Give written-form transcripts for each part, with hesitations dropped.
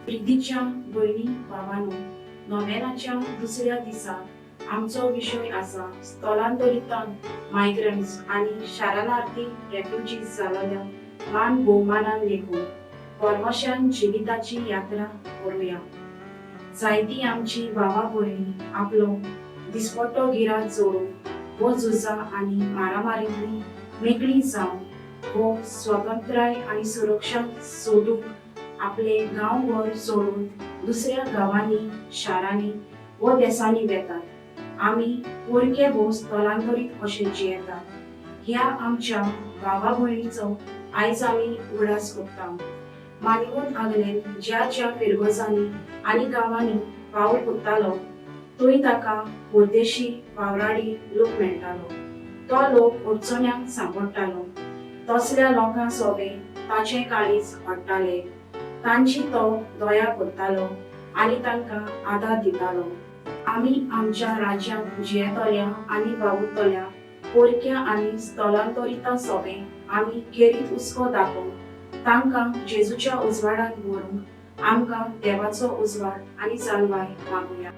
प्रितीच्या भयणी भावांनो, नोव्हेंनाच्या दुसऱ्या दिसा आमचो विशय आसा स्थलांतरितांक मायग्रंट्स आनी शरणार्थी रेफ्युजीज जाल्ल्या मान भोवमानान लेखून परमशान जिविताची यात्रा करुया. जायती आमची भावा भयणी आपलो दिसपट्टो गिराज जोडूंक वो झुजां आनी मारामारींतली मेकळी जावन वो स्वतंत्राय आनी सुरक्षा सोदूंक आपले गांवघर सोडून दुसऱ्या गांवांनी, शारांनी वो देसांनी वेतात. आमी परके वो स्थलांतरीत अशें जियेतात. ह्या आमच्या भावा भयणीचो आयज आमी उगडास करता. मानिवून आगलेन ज्या ज्या फिरगजांनी आनी गांवांनी वावर कोत्तालो थंय ताका परदेशी वावराडी लोक मेळटालो. तो लोक अडचण्यांक सांपडटालो. तसल्या लोकां सोबे ताचें काळीज ओडटालें. तांची तो दया करतालो आनी तांकां आदार दितालो. आमी आमच्या राज्यांत जियेतल्या आनी वावुरतल्या परक्या आनी स्थलांतरितां सोबे आमी खेरीत हुस्को दाखोवन तांकां जेजूच्या उजवाडांत व्हरूंक आमकां देवाचो उजवाड आनी जाणवाय मागुया.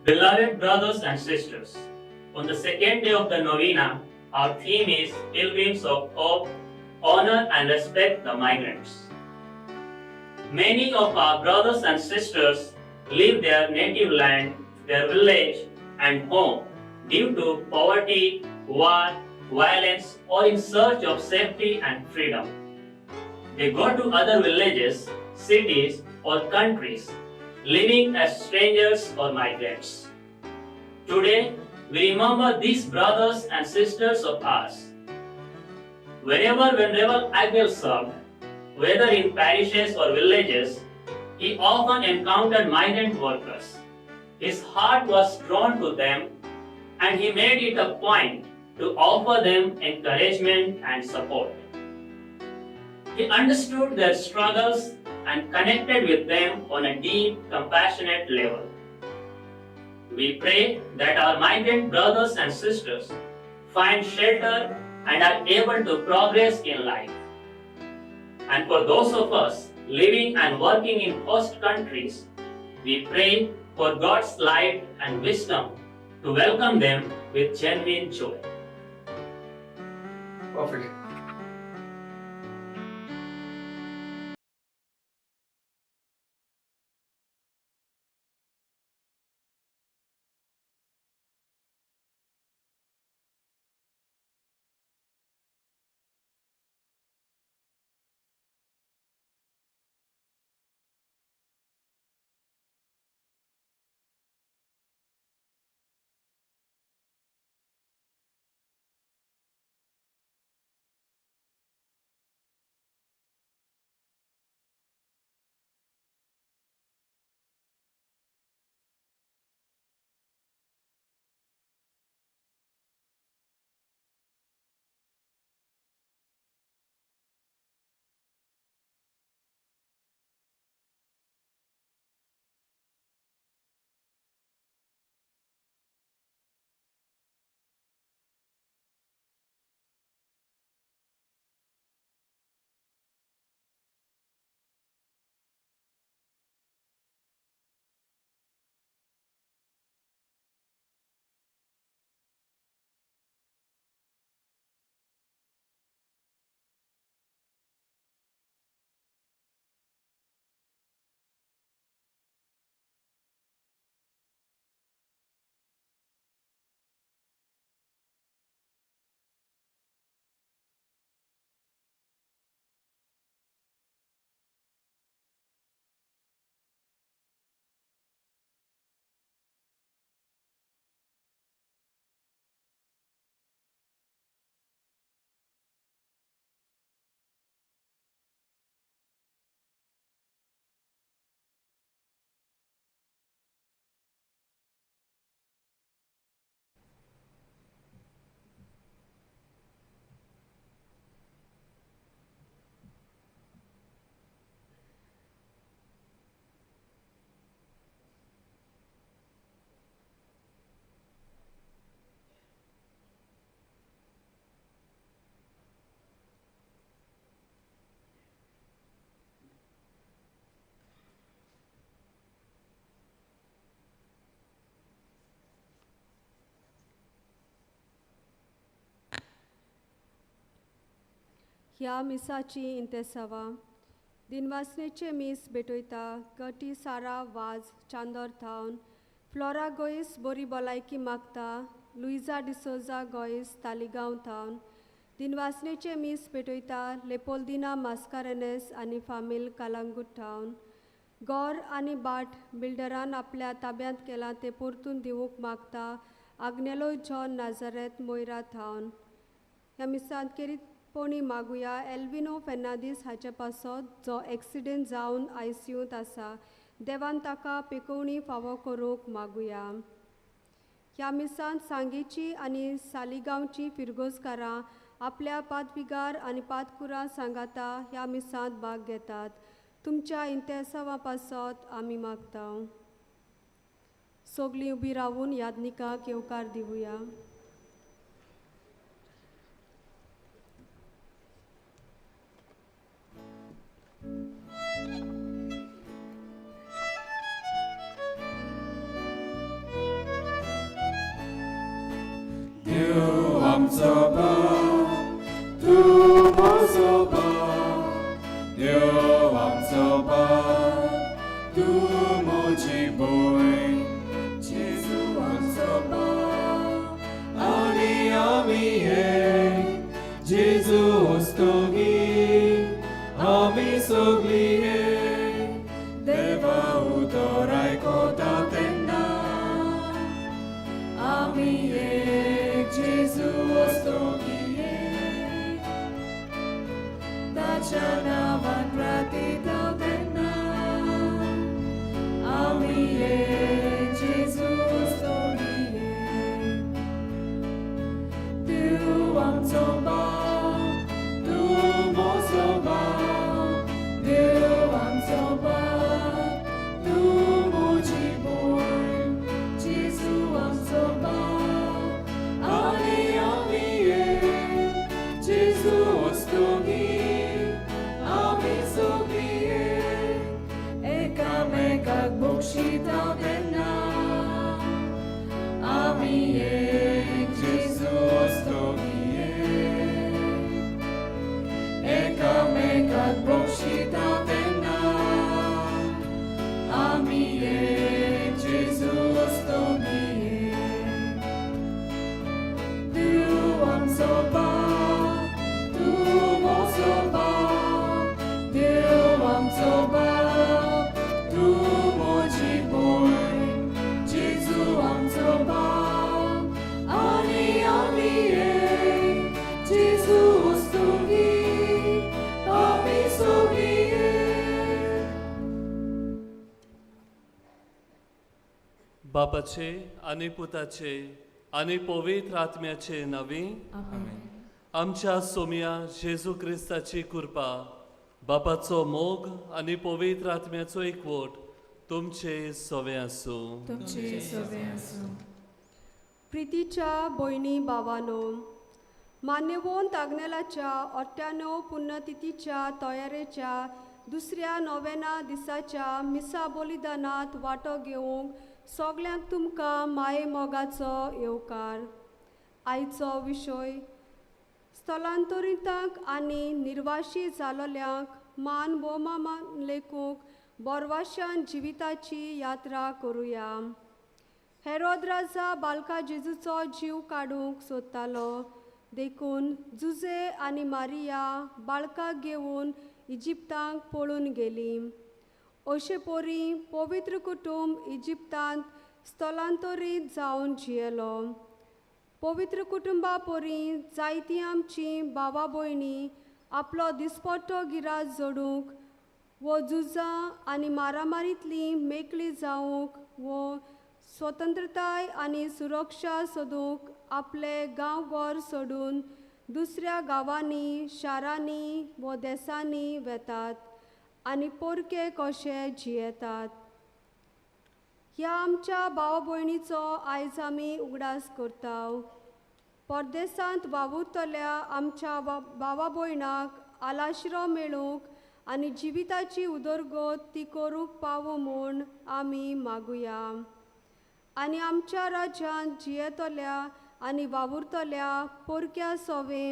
Beloved brothers and sisters, on the second day of the novena, our theme is Pilgrims of Hope, Honor and Respect the Migrants. Many of our brothers and sisters leave their native land, their village and home due to poverty, war, violence, or in search of safety and freedom. They go to other villages, cities, or countries, living as strangers or migrants. Today, we remember these brothers and sisters of ours. Wherever Venerable Agnel served, whether in parishes or villages, he often encountered migrant workers. His heart was drawn to them, and he made it a point to offer them encouragement and support. He understood their struggles and connected with them on a deep, compassionate level. We pray that our migrant brothers and sisters find shelter and are able to progress in life. And for those of us living and working in host countries, we pray for God's light and wisdom to welcome them with genuine joy. Perfect. ह्या मिसाची इंतेसावा दिनवासनेचे मीस भेटयता गटी सारा वाज चांदोर थावन flora Gois बरी भलायकी मागता Luisa D'Souza Gois Taleigao थावन दिनवासनेचे मीस भेटयता लेपोल्दिना मास्कारेनेस आनी फामील कालांगूट थावन गौर आनी बाट बिल्डरान आपल्या ताब्यांत केलां तें परतून दिवंक मागता आग्नेलो जॉन नाझारेत मोयरा थावन ह्या मिसांत खेरीतपणी मागुया एल्विनो फेर्नांदीस हाचे पासत जो एक्सिडेंट जावन आयसीयूंत आसा देवान ताका पिकोवणी फावो करूंक मागुया. ह्या मिसांत सांगेची आनी सालिगांवची फिरगोजकारां आपल्या पादविगार आनी पादकुरां सांगाता ह्या मिसांत भाग घेतात. तुमच्या इंतेसांवा पासत आमी मागता. सगळीं उबी रावून यादनिकाक येवकार दिवया. देव आमचो बाप, तूं म्हजो बाप, देव आमचो बाप, तूं म्हजी भयण, जेजू आमचो बाप, आनी आमी एक, जेजू ओस्तोगी, आमी सगळीं एक, देवा उतर आयकता तेन्ना आमी एक, जेजू ओस्तोगी एक, ताच्या नांवान प्रार्थता तेन्ना आमी एक, जेजू ओस्तोगी एक. देव आमचो बाप, तूं म्हजो बाप, देव आमचो बाप, तूं म्हजी भयण, जेजू आमचो बाप, आनी आमी एक, जेजू ओस्तोगी, आमी सगळीं एक, एकामेकाक बक्षिता तेन्ना आमी एक, जेजू ओस्तोगी एक, एकामेकाक बक्षिता तेन्ना आमी एक, जेजू ओस्तोगी एक. देव आमचो बाप, तूं म्हजो बाप, देव आमचो बाप, तूं म्हजी भयण, जेजू आमचो बाप, आनी आमी एक, जेजू ओस्तोगी, आमी सगळीं एक. बापाचे आनी पुताचे आनी पवित्र आत्म्याचे नांवी आमच्या सोम्या जेजू क्रिस्ताची कृपा, बापाचो मोग आनी पवित्र आत्म्याचो एकवट तुमचे सवे आसूं. तुमचे सवे आसूं. प्रितीच्या भयणी भावानो, मान्यवंत आग्नेलाच्या 98 पुण्यतिथीच्या तयारेच्या दुसऱ्या नोवेना दिसाच्या मिसा बलिदानांत वांटो घेवंक सगल्यांक तुमकां माये मोगाचो येवकार. आयचो विशय स्थलांतरितांक आनी निर्वाशी जालोल्यांक मान भोवमान लेखूंक बोरवाशान जिविताची यात्रा करुया. हेरोद राजा बालका जेजूचो जीव काडूंक सोदतालो, देखून जुजे आनी मारिया बाळकाक घेवन इजिप्तांक पळून गेली. अशे परी पवित्र कुटुंब इजिप्तांत स्थलांतरीत जावन जियेलो. पवित्र कुटुंबा परी जायतीं आमचीं भावा भयणी आपलो दिसपट्टो गिरास जोडूंक वो झुजां आनी मारामारींतली मेकळी जावंक वो स्वतंत्रताय आनी सुरक्षा सोदूंक आपले गांवघर सोडून दुसऱ्या गांवांनी, शारांनी वो देसांनी वेतात आनी पोरके कशे जियेतात. ह्या आमच्या भाव भयणीचो आयज आमी उगडास करता. परदेसांत वावुरतल्या आमच्या भावा भयणाक आलाशिरो मेळूंक आनी जिविताची उदरगत ती करूंक पावो म्हूण आमी मागुया. आनी आमच्या राज्यांत जियेतल्या आनी वावुरतल्या पोरक्या सोवे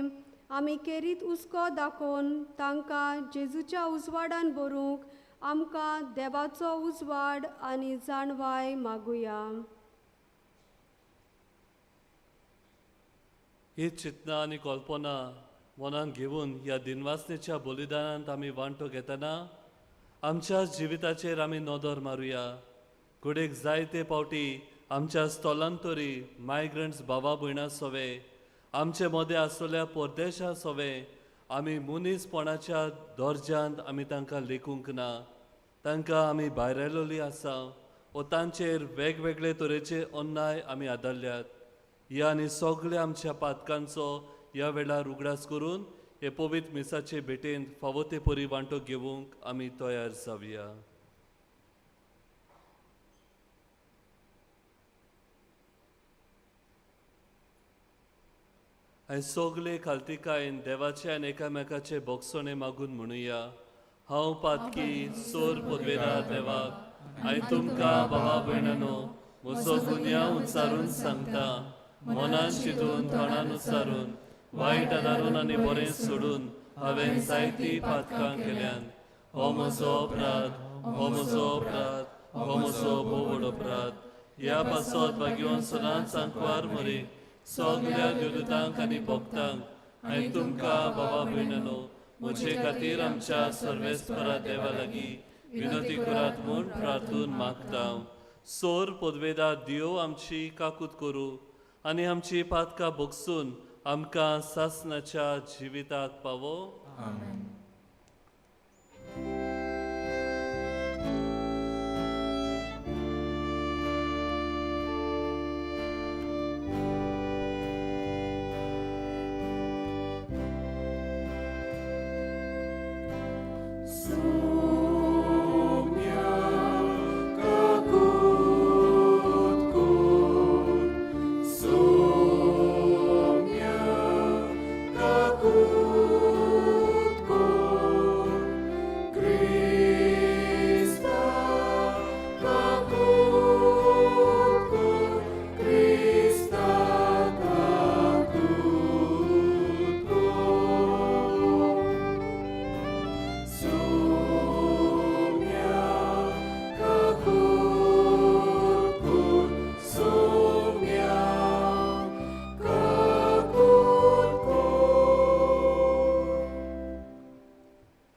आमी केरीत हुस्को दाखोवन तांकां जेजूच्या उजवाडान भरूंक आमकां देवाचो उजवाड आनी जाणवाय मागुया. ही चिंतना आनी कल्पना मनान घेवन ह्या दिनवासनेच्या बलिदानांत आमी वांटो घेतना आमच्या जिविताचेर आमी नदर मारुया. घडयेक जायते फावटी आमच्या स्थलांतरी मायग्रंट्स भावा भयणां सोवे आमचे मदें आसलेल्या परदेशा सोवे आमी मनीसपणाच्या दर्ज्यांत आमी तांकां लेखूंक ना. तांकां आमी भायरायलोली आसा वो तांचेर वेगवेगळे तरेचे अन्याय आमी आदारल्यात. ह्या आनी सगळ्या आमच्या पातकांचो ह्या वेळार उगडास करून हे पवित्र मिसाचे भेटेंत फावो ते परी वांटो घेवंक आमी तयार जावया. आनी सगळे खालतिकायेन देवाचे आनी एकामेकाचे भोगसणे मागून म्हणुया, हांव पातकी सोर पदवेदार देवाक आनी तुमकां बाबा भयणानो म्हजो गुन्यांव उच्चारून सांगता, मनान चिंतून तोंडान उच्चारून वायट आदारून आनी बरें सोडून हांवें जायतीं पातकां केल्यान. हो म्हजो अपराध, हो म्हजो अपराध, हो म्हजो भोव व्हड अपराध. ह्या पासत भाग्यवन सदांच सांकवार मरे सगल्या देवदूतांक आनी भक्तांक आनी तुमकां बाबा भयणानो म्हजे खातीर आमच्या सर्वेस्परा देवा लागीं विनंती करात म्हूण प्रार्थून मागता. सोर पदवेदा देव आमची काकूत करूं आनी आमची पातकां भोगसून आमकां सासणाच्या जिविताक पावो. आमेन.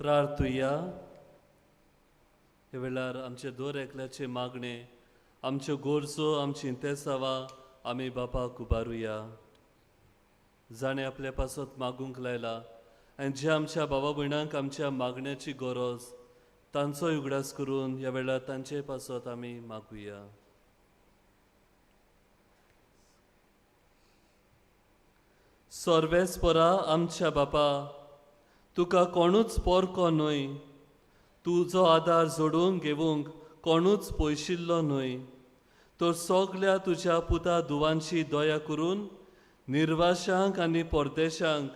प्रार्थुया. हे वेळार आमचे दर एकल्याचे मागणे, आमच्यो गरजो, आमची इंतेसांवां आमी बापाक उबारुया. जाणें आपल्या पासत मागूंक लायला आनी जे आमच्या बाबा भयणांक आमच्या मागण्याची गरज तांचोय उगडास करून ह्या वेळार तांचे पासत आमी मागुया. सर्वेस्परा आमच्या बापा, तुका कोणूच पोरको न्हय, तुजो आदार जोडून घेवंक कोणूच पयशिल्लो न्हय, तर सगल्या तुज्या पुता धुवांची दया करून निर्वाशांक आनी परदेशांक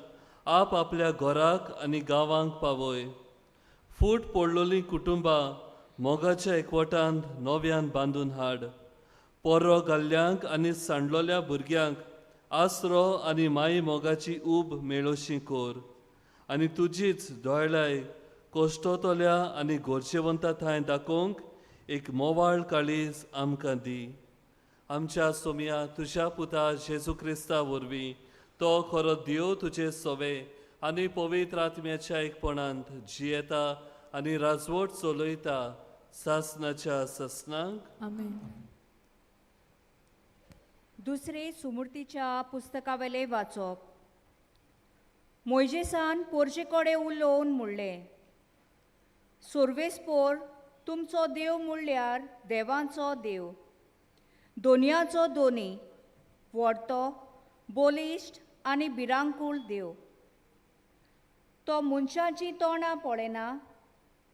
आप आपल्या घराक आनी गांवांक पावय. फूट पडलोलीं कुटुंबां मोगाच्या एकवटांत नव्यान बांदून हाड. पोरो घाल्ल्यांक आनी सांडलोल्या भुरग्यांक आसरो आनी माई मोगाची ऊब मेळोशी कर आनी तुजीच दोळाय कश्टतल्या आनी गरजेवंता थंय दाखोवंक एक मोवाळ काळीज आमकां दी. आमच्या सोमया तुज्या पुता जेजू क्रिस्ता वरवीं तो खरो देव तुजे सोवे आनी पवित्र आत्म्याच्या एकपणांत जियेता आनी राजवट चलयता सासनाच्या सासनाक. आमेन. दुसरे सुमूर्तीच्या पुस्तकावेले वाचप. मोयजेसान पोरजे कडेन उलोवन म्हणलें, सोर्वेस्पोर तुमचो देव म्हणल्यार देवांचो देव, दोनयाचो दोनी, व्हडतो, बलिश्ट आनी भिरांकूळ देव. तो मनशाचीं तोंडां पळयना,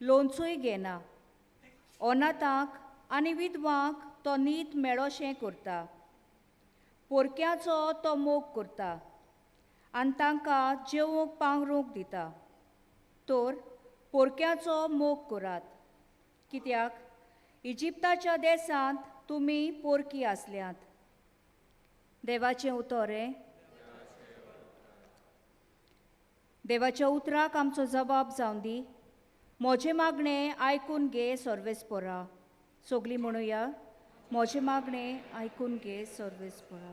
लोणचूय घेना, अनाथांक आनी विधवांक तो नीत मेळोशें करता, पोरक्याचो तो मोग करता आनी तांकां जेवंक पांगरूंक दिता. तर पोरक्याचो मोग करात, कित्याक इजिप्ताच्या देशांत तुमी पोरकी आसल्यात. देवाचें उतर हें. देवाच्या उतराक आमचो जबाब जावन दी. म्हजें मागणें आयकून घे सर्वेस्पोरा. सगलीं म्हणुया, म्हजें मागणें आयकून घे सर्वेस्पोरा.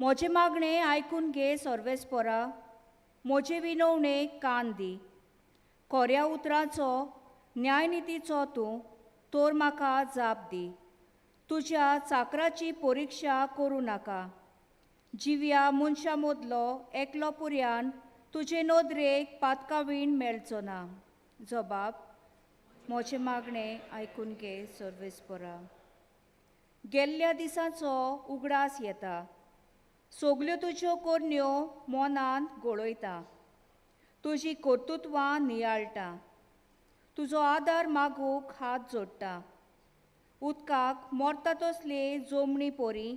म्हजें मागणें आयकून घे सर्वेस्पोरा, म्हजे विनवणेक कान दी. कोऱ्या उतराचो न्यायनितीचो तूं तर म्हाका जाप दी. तुज्या चाकराची परिक्षा करूं नाका. जिव्या मनशां मदलो एकलो पुर्यान तुजे नदरेक पातकावीण मेळचो ना. जबाब, म्हजें मागणें आयकून घे सर्वेस्पोरा. गेल्ल्या दिसाचो उगडास येता, सगल्यो तुज्यो करण्यो मनांत गळयता, तुजी कर्तृत्वां नियाळटा, तुजो आदार मागूंक हात जोडटा. उदकाक मरता तसली जोमणी पोरी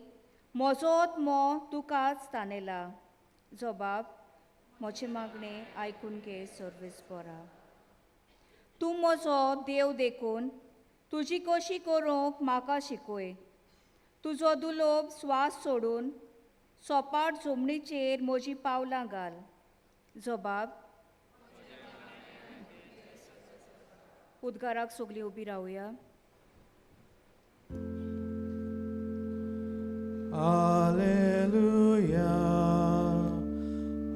म्हजो आत्मो तुकाच तानेला. जबाब, म्हजें मागणें आयकून घे सर्वेस्पोरा. तूं म्हजो देव देखून तुजी कशी करूंक म्हाका शिकय. तुजो दुलोब स्वास सोडून सोपाट जोमणीचेर म्हजीं पावलां घाल. जबाब, उद्गाराक सगलीं उबी रावया. Alleluia,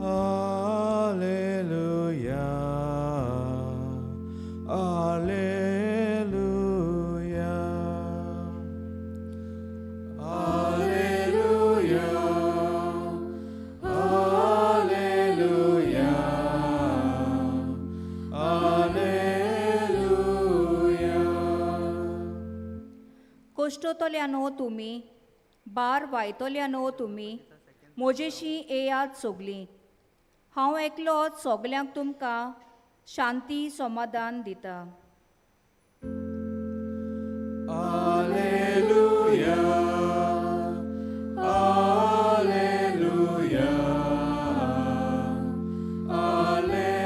Alleluia, Alleluia, Alleluia, Alleluia, Alleluia. कश्टतल्यानो तुमी, बार वायतल्यानो तुमी, म्हजेशी येयात सगलीं. हांव एकलोच सगल्यांक तुमकां शांती समाधान दिता. Alleluia, Alleluia, Alleluia.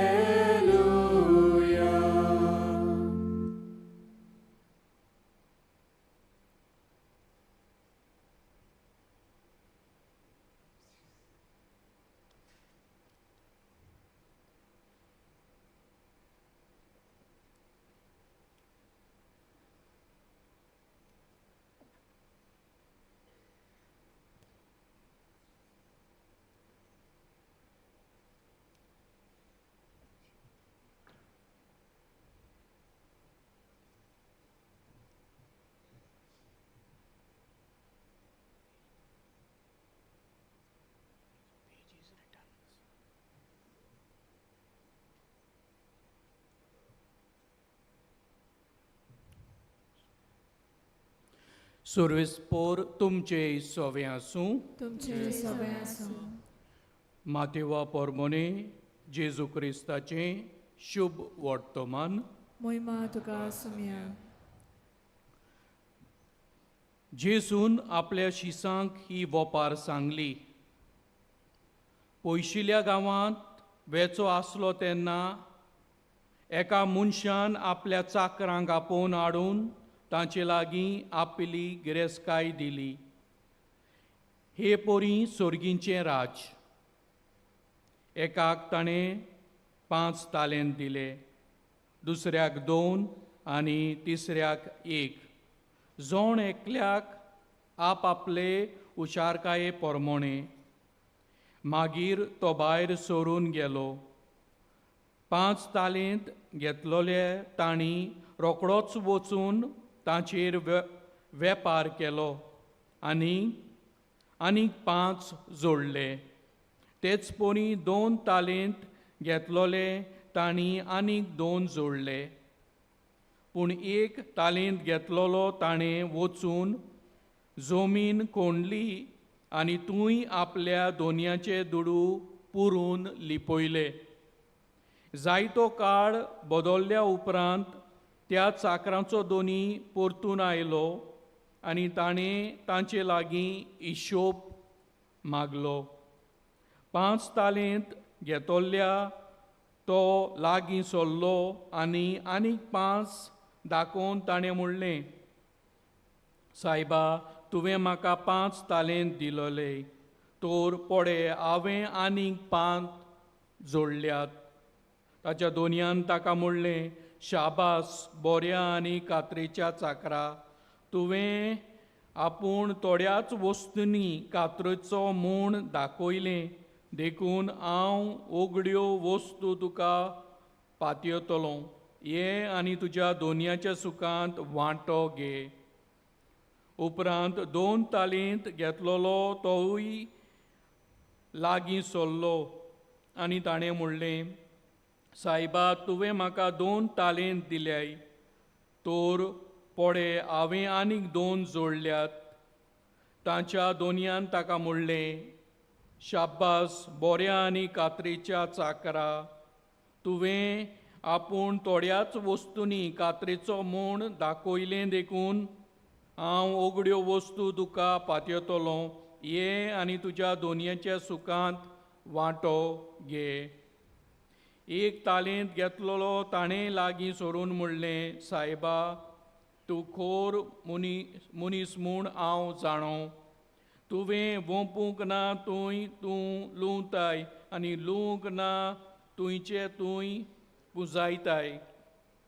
सुर्वेस्पोर तुमचे सोवे आसूं. तुमचे सगळे आसूं. मातेवा पोरमोने जेजू क्रिस्ताचें शुभ वर्तमान. मोहिमा तुका सुमया. जेजून आपल्या शिसांक ही वोपार सांगली. पयशिल्या गांवांत वेचो आसलो तेन्ना एका मनशान आपल्या चाकरांक आपोवन हाडून तांचे लागीं आपली गिरेस्तकाय दिली. हे पोरी सोर्गींचें राज. एकाक ताणें 5 तालेंत दिले, दुसऱ्याक 2 आनी तिसऱ्याक 1. जोण एकल्याक आपआपले हुशारकाये पोरमोणे. मागीर तो भायर सरून गेलो. 5 तालेंत घेतलोले तांणी रोकडोच वचून तांचेर वेपार केलो आनी आनीक 5 जोडले. तेच परी 2 तालेंत घेतलोले तांणी आनीक 2 जोडले. पूण 1 तालेंत घेतलोलो ताणें वचून जमीन कोंडली आनी तूंय आपल्या दोनयाचे दुडू पुरून लिपयले. जायतो काळ बदल्ल्या उपरांत त्या चाकरांचो दोनी परतून आयलो आनी ताणें तांचे लागीं हिशोब मागलो. 5 तालेंत घेतल्या तो लागीं सरलो आनी आनीक 5 दाखोवन ताणें म्हणलें, सायबा तुवें म्हाका 5 तालेंत दिलोले, तर पडे हांवें आनीक 5 जोडल्यात. ताच्या दोनयान ताका म्हणलें, शाबास बोऱ्या आनी कात्रेच्या चाकरा, तुवें आपूण थोड्याच वस्तूंनी कात्रेचो म्हूण दाखयलें, देखून हांव ओगड्यो वस्तू तुका पातयतलो. ये आनी तुज्या दोनयाच्या सुखांत वांटो घे. उपरांत 2 तालींत घेतलेलो तोवूय लागीं सरलो आनी ताणें म्हणलें, सायबा, तुवें म्हाका 2 तालेंत दिल्याय, तर पळय हांवें आनीक 2 जोडल्यात. ताच्या दोनयान ताका म्हणलें, शाब्बास बोऱ्या आनी कात्रेच्या चाकरा, तुवें आपूण थोड्याच वस्तूंनी कात्रेचो म्हूण दाखयलें, देखून हांव ओगड्यो वस्तू तुका पातयतलो. ये आनी तुज्या दोनयाच्या सुखांत वांटो घे. 1 तालेंत घेतलेलो ताणें लागीं सरून म्हणलें, सायबा, तूं खोर मनीस म्हूण हांव जाणो. तुवें वोंपूंक ना थंय तूं लुंवताय आनी लुवंक ना तुंयचे तूंय पुंजायताय.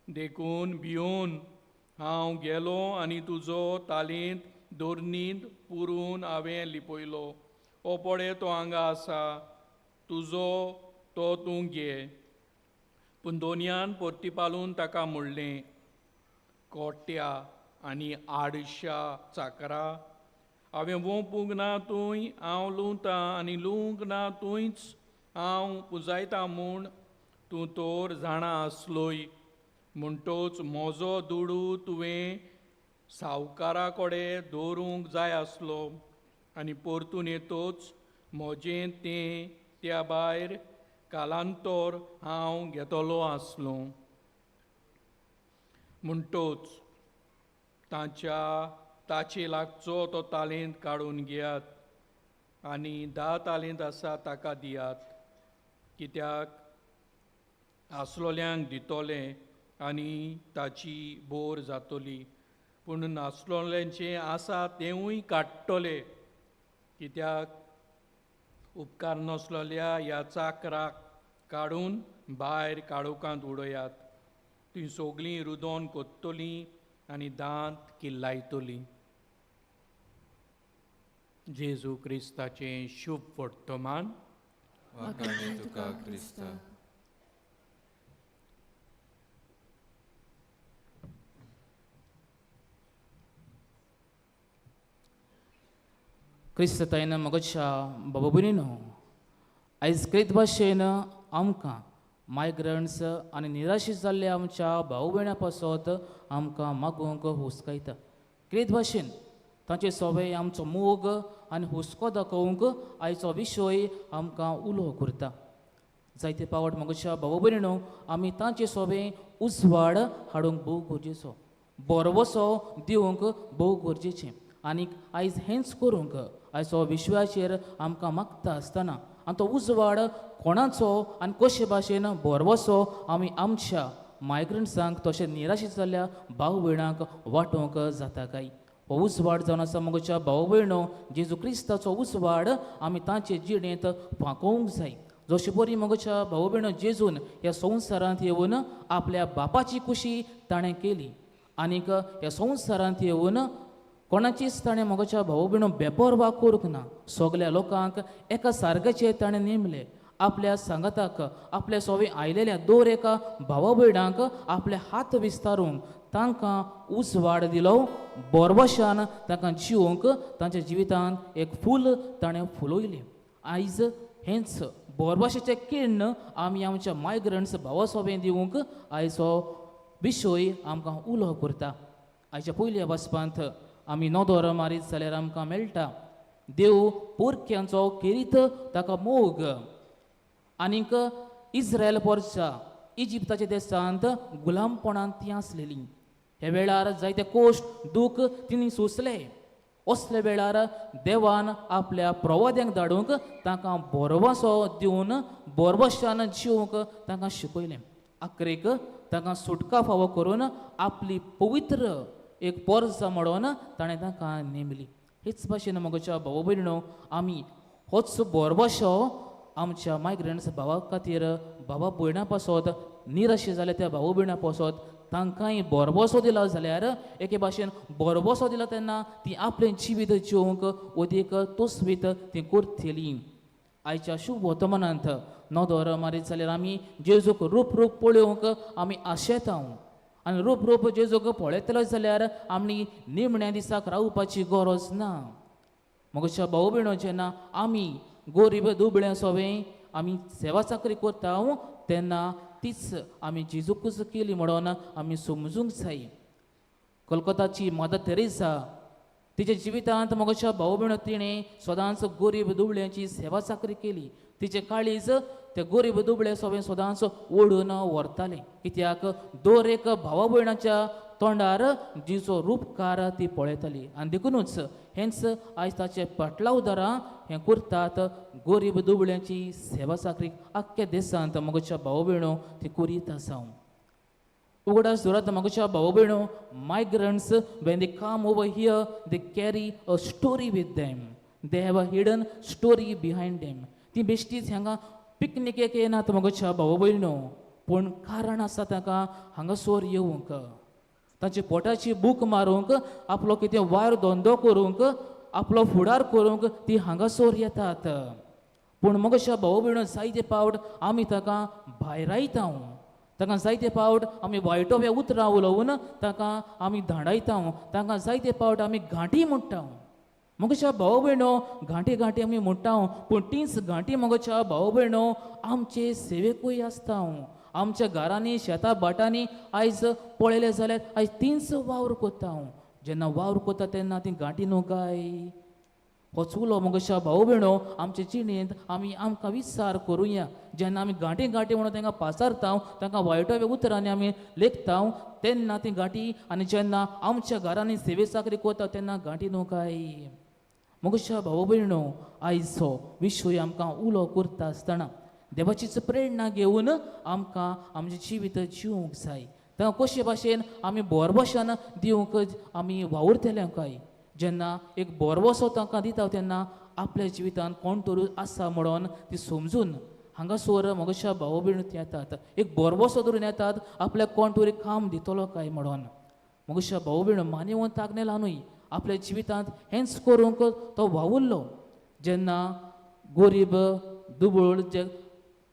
देखून भियोन हांव गेलो आनी तुजो तालेंत दोर्नींत पुरून हांवें लिपयलो. हो पळय तो हांगा आसा, तुजो तो तूं घे. पूण दोनयान परतीपालून ताका म्हणलें, कोट्या आनी आडश्या चाकरा, हांवें वोंपूंक ना थंय हांव लुंवतां आनी लुवंक ना थंयच हांव पुंजायतां म्हूण तूं तर जाणा आसलोय. म्हणटोच म्हजो दुडू तुवें सावकारा कडेन दवरूंक जाय आसलो आनी परतून येतोच म्हजें तें त्या भायर कालांतर हांव घेतलो आसलो. म्हणटोच ताच्या ताचे लागचो तो तालेंत काडून घेयात आनी 10 तालेंत आसा ताका दियात, कित्याक आसलोल्यांक दितले आनी ताची बोर जातली, पूण नासलोल्यांचें आसा तेंवूय काडटले. कित्याक उपकार नासलोल्या ह्या चाकराक काडून भायर काळोखांत उडयात, तीं सगळीं रुदोन कोत्तलीं आनी दांत किल्लायतलीं. जेजू क्रिस्ताचें शुभ वर्तमान. वाखाणे तुका क्रिस्ता. क्रिस्त ताईन म्हज्या बाबा भयणीनो, आयज क्रित भाशेन आमकां मायग्रंट्स आनी निराशी जाल्ले आमच्या भाव भयणां पासत आमकां मागूंक हुस्कायता. क्रित भाशेन तांचे सोवे आमचो मोग आनी हुस्को दाखोवंक आयचो विशय आमकां उलो करता. जायते पावट म्हज्या भाव भयणीनो आमी तांचे सोवे उजवाड हाडूंक भोव गरजेचो, बरवसो दिवंक भोव गरजेचें. आनीक आयज हेंच करूंक आयचो विश्वाचेर आमकां मागता आसतना आनी तो उजवाड कोणाचो आनी कशे भाशेन बरवसो आमी आमच्या मायग्रंट्सांक तशें निराशी जाल्ल्या भाव भयणांक वांटोवंक जाता काय? हो उजवाड जावन आसा म्हज्या भाव भयणो जेजू क्रिस्ताचो उजवाड आमी तांचे जिणेंत फांकोवंक जाय. जशे बरी म्हज्या भाव भयणो जेजून ह्या संवसारांत येवन आपल्या बापाची खुशी ताणें केली आनीक ह्या संवसारांत येवन कोणाचीच ताणें म्हज्या भाव भयणो बेपर्वा करूंक ना. सगल्या लोकांक एका सारकेचे ताणें नेमले. आपल्या सांगाताक आपल्या सोवे आयलेल्या दर एका भावा भयणांक आपले हात विस्तारूंक तांकां उजवाड दिलो, बोरवशान तांकां जिवंक तांच्या जिवितांत एक फूल ताणें फुलयलें. आयज हेंच बोरवाशाचें किर्ण आमी आमच्या मायग्रंट्स भावा सोबे दिवंक आयचो विशय आमकां उलो करता. आयच्या पयल्या वाचपांत आमी नदर मारीत जाल्यार आमकां मेळटा देव पोरक्यांचो खेरीत ताका मोग. आनीक इस्रायल पोरच्या इजिप्ताच्या देशांत गुलामपणांत ती आसलेली. ह्या वेळार जायते कोश्ट दूख तिणी सोंसले. असल्या वेळार देवान आपल्या प्रवाद्यांक धाडूंक तांकां बोरवासो दिवन बोरवशान जिवंक तांकां शिकयलें. आखरेक तांकां सुटका फावो करून आपली पवित्र एक पोरसा म्हणून ताणें तांकां नेमली. हेच भाशेन म्हज्या भाव भयणो आमी होच बोरवासो आमच्या मायग्रंट्स भावा खातीर, भावा भयणां पासत, निराशे जाल्या त्या भाव भयणां पासत तांकांय भरवंसो दिलो जाल्यार, एके भाशेन भरवंसो दिलो तेन्ना ती आपलें जिवीत जिवंक अदीक तोसवीत ती करतली. आयच्या शुभ वर्तमानांत नदर मारीत जाल्यार आमी जेजूक रूप रूप पळोवंक आमी आशेता आनी रूप रूप जेजूक पळयतलो जाल्यार आमी निमण्या दिसाक रावपाची गरज ना. म्हज्या भाव भयणो, जेन्ना आमी गोरीब दुबळ्या सोवें आमी सेवा चाकरी करता तेन्ना तीच आमी जेजूकूच केली म्हणून आमी समजूंक जाय. कलकत्ताची मदर तेरेसा तिच्या जिवितांत म्हज्या भाव भयणो तिणें सदांच गोरीब दुबळ्यांची सेवा चाकरी केली. तिचें काळीज ते गोरीब दुबळे सोवें सदांच ओडून व्हरतालें, कित्याक दर एक भावा भयणाच्या तोंडार जिचो रूपकार ती पळयताली. आनी देखुनूच हेंच आयज ताचे पाटलावदारां हें करतात, गोरीब दुबळ्यांची सेवा चाकरी आख्ख्या देशांत म्हज्या भाव भयणो ती करीत आसा. उगडास दवरात म्हज्या भाव भयणो, migrants when they come over here they carry a story with them, they have a hidden story behind them. ती बेश्टीच हांगा पिकनिकेक येनात म्हज्या भाव भयणो, पूण कारण आसा तांकां हांगासर येवंक, तांचे पोटाची भूक मारूंक, आपलो कितें वायर धंदो करूंक, आपलो फुडार करूंक ती हांगासर येतात. पूण म्हज्या भाव भयणो जायते पावट आमी ताका भायरायता, तांकां जायते पावट आमी वायटोव्या उतरां उलोवन तांकां आमी धांडायता, तांकां जायते पावट आमी घांटी म्हणटा. म्हज्या भाव भयणो घांटी घांटी आमी म्हणटा, पूण तीच घांटी म्हज्या भाव भयणो आमचे सेवेकूय आसता. आमच्या घरांनी शेतां भाटांनी आयज पळयलें जाल्यार आयज तींच वावर करता. जेन्ना वावर करता तेन्ना ती घांटी न्हू काय हो चुलो म्हज्या भाव भयणो आमचे जिणेंत आमी आमकां विचार करुया. जेन्ना आमी घांटी घांटी म्हणून तांकां पासारता, तांकां वायटव्या उतरांनी आमी लेखता तेन्ना ती घांटी, आनी जेन्ना आमच्या घरांनी सेवे चाकरी करता तेन्ना घांटी न्हू काय. म्हज्या भाव भयणो आयज हो विशय आमकां उलो करता आसतना देवाचीच प्रेरणा घेवन आमकां आमचें जिवीत जिवंक जाय. तांकां कशे भाशेन आमी भरवशान दिवंक आमी वावुरतले काय. जेन्ना एक भरवसो तांकां दिता तेन्ना आपल्या जिवितांत कोण तरी आसा म्हणून ती समजून हांगासर म्हज्या भाव भयण येतात, एक भरवसो धरून येतात आपल्याक कोण तरी काम दितलो काय म्हणून. म्हज्या भाव भयण मानेवंत आग्नेला न्हय आपल्या जिवितांत हेंच करूंक तो वावुरलो. जेन्ना गोरीब दुबळ जे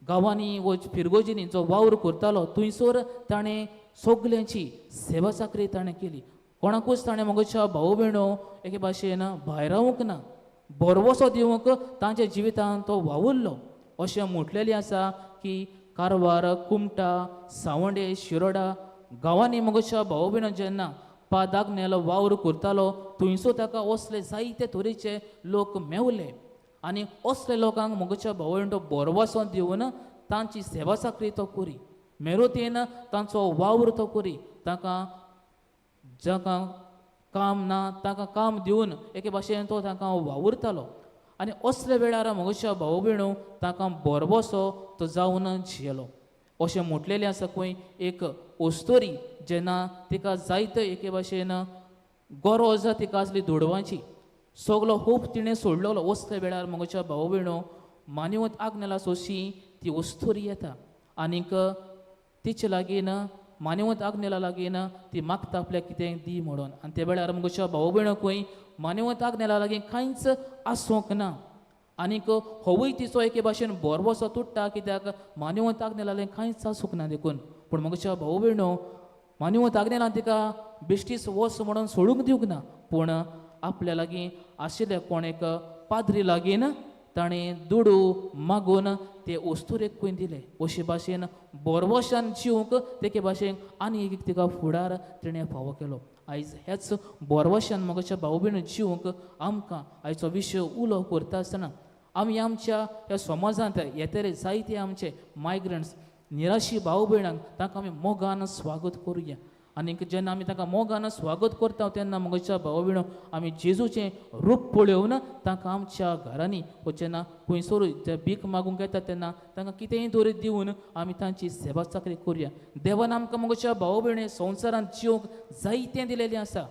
गांवांनी वो फिरगोजींनी जो वावर करतालो थंयसर ताणें सगल्यांची सेवा चाकरी ताणें केली. कोणाकूच ताणें म्हज्या भाव भयणो एके भाशेन भायरावंक ना, भरवसो दिवंक तांच्या जिवितांत तो वावुरलो. अशें म्हटलेलें आसा की कारवार, कुमटा, सावंडे, शिरोडा गांवांनी म्हज्या भाव भयणो जेन्ना पादाग्नेलो वावर करतालो थंयसर ताका असले जायते तरेचे लोक मेवले आनी असले लोकांक म्हज्या भाव भयण तो भरवसो दिवन तांची सेवा चाकरी तो करी, मेरोतेन तांचो वावर तो करी, तांकां जांकां काम ना तांकां काम दिवन एके भाशेन तो तांकां वावुरतालो. आनी असल्या वेळार म्हज्या भाव भयणो तांकां भरवसो तो जावन जियेलो. अशें म्हटलेलें आसा खंय एक ओस्तोरी जेन्ना तिका जायते एके भाशेन गरज तिका आसली दुडवांची, सगलो होप तिणें सोडलेलो. असल्या वेळार म्हज्या भाव भयणो मानेवंत आग्नेला सोशी ती ओस्तोरी येता आनीक तिचे लागीं मानेवंत आग्नेला लागीं ती मागता आपल्याक कितें दी म्हणून. आनी त्या वेळार म्हज्या भाव भयणो खंय मानेवंत आग्नेला लागीं कांयच आसूंक ना आनीक होवूय तिचो एके भाशेन भरवसो तुट्टा, कित्याक मानेवंत आग्नेला लागीं कांयच आसूंक ना देखून. पूण म्हज्या भाव भयणो मानेवंत आग्नेलान तिका बेश्टीच वच म्हणून सोडूंक दिवंक ना, पूण आपल्या लागीं आशिल्ल्या कोण एक पाद्री लागीं ताणें दुडू मागून ते ओस्तुरेक खंय दिले. अशे भाशेन भरवशान जिवंक तेके भाशेन आनी एक तिका फुडार तिणें फावो केलो. आयज ह्याच भरवशान म्हज्या भाव भयण जिवंक आमकां आयचो विशय उलो करता आसतना आमी आमच्या ह्या समाजांत येतले जायते आमचे मायग्रंट्स निराशी भाव भयणांक तांकां आमी मोगान स्वागत करुया. आनीक जेन्ना आमी तांकां मोगान स्वागत करता तेन्ना म्हज्या भाव भयणो आमी जेजूचें रूप पळोवन तांकां आमच्या घरांनी वो जेन्ना खंयसरूय जे भीक मागूंक येता तेन्ना तांकां कितेंय तरी दिवन आमी तांची सेवा चाकरी करुया. देवान आमकां म्हज्या भाव भयणे संवसारांत जिवंक जायतें दिलेलें आसा.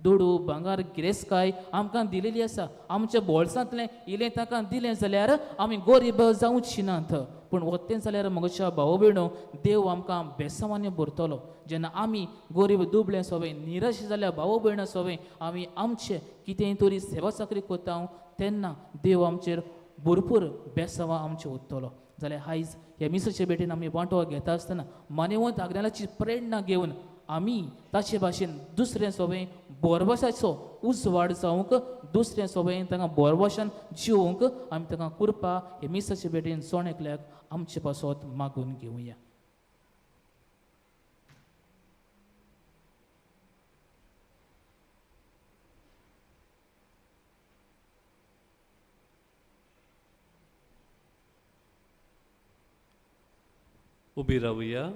दुडू भांगर गिरेस्तकाय आमकां दिलेली आसा. आमच्या बोल्सांतलें इलें तांकां दिलें जाल्यार आमी गरीब जावची नात. पूण वतें जाल्यार म्हज्या भाव भयणो देव आमकां बेसांवांनी भरतलो. जेन्ना आमी गरीब दुबळे सोवे निराश जाल्या भाव भयणां सोवे आमी आमचे कितेंय तरी सेवा चाकरी करता तेन्ना देव आमचेर भरपूर बेसांवां आमचेर उरतलो. जाल्यार आयज ह्या मिसाचे भेटेन आमी वांटो घेता आसतना मानेवंत आग्नेलाची प्रेरणा घेवन आमी ताचे भाशेन दुसरें सोवे बोरवसाचो उजवाड जावंक, दुसरें सोवे तांकां बोरवशान जिवंक आमी तांकां कृपा हे मिसाचे भेटेन जण एकल्याक आमचे पासत मागून घेवया. उबी रावया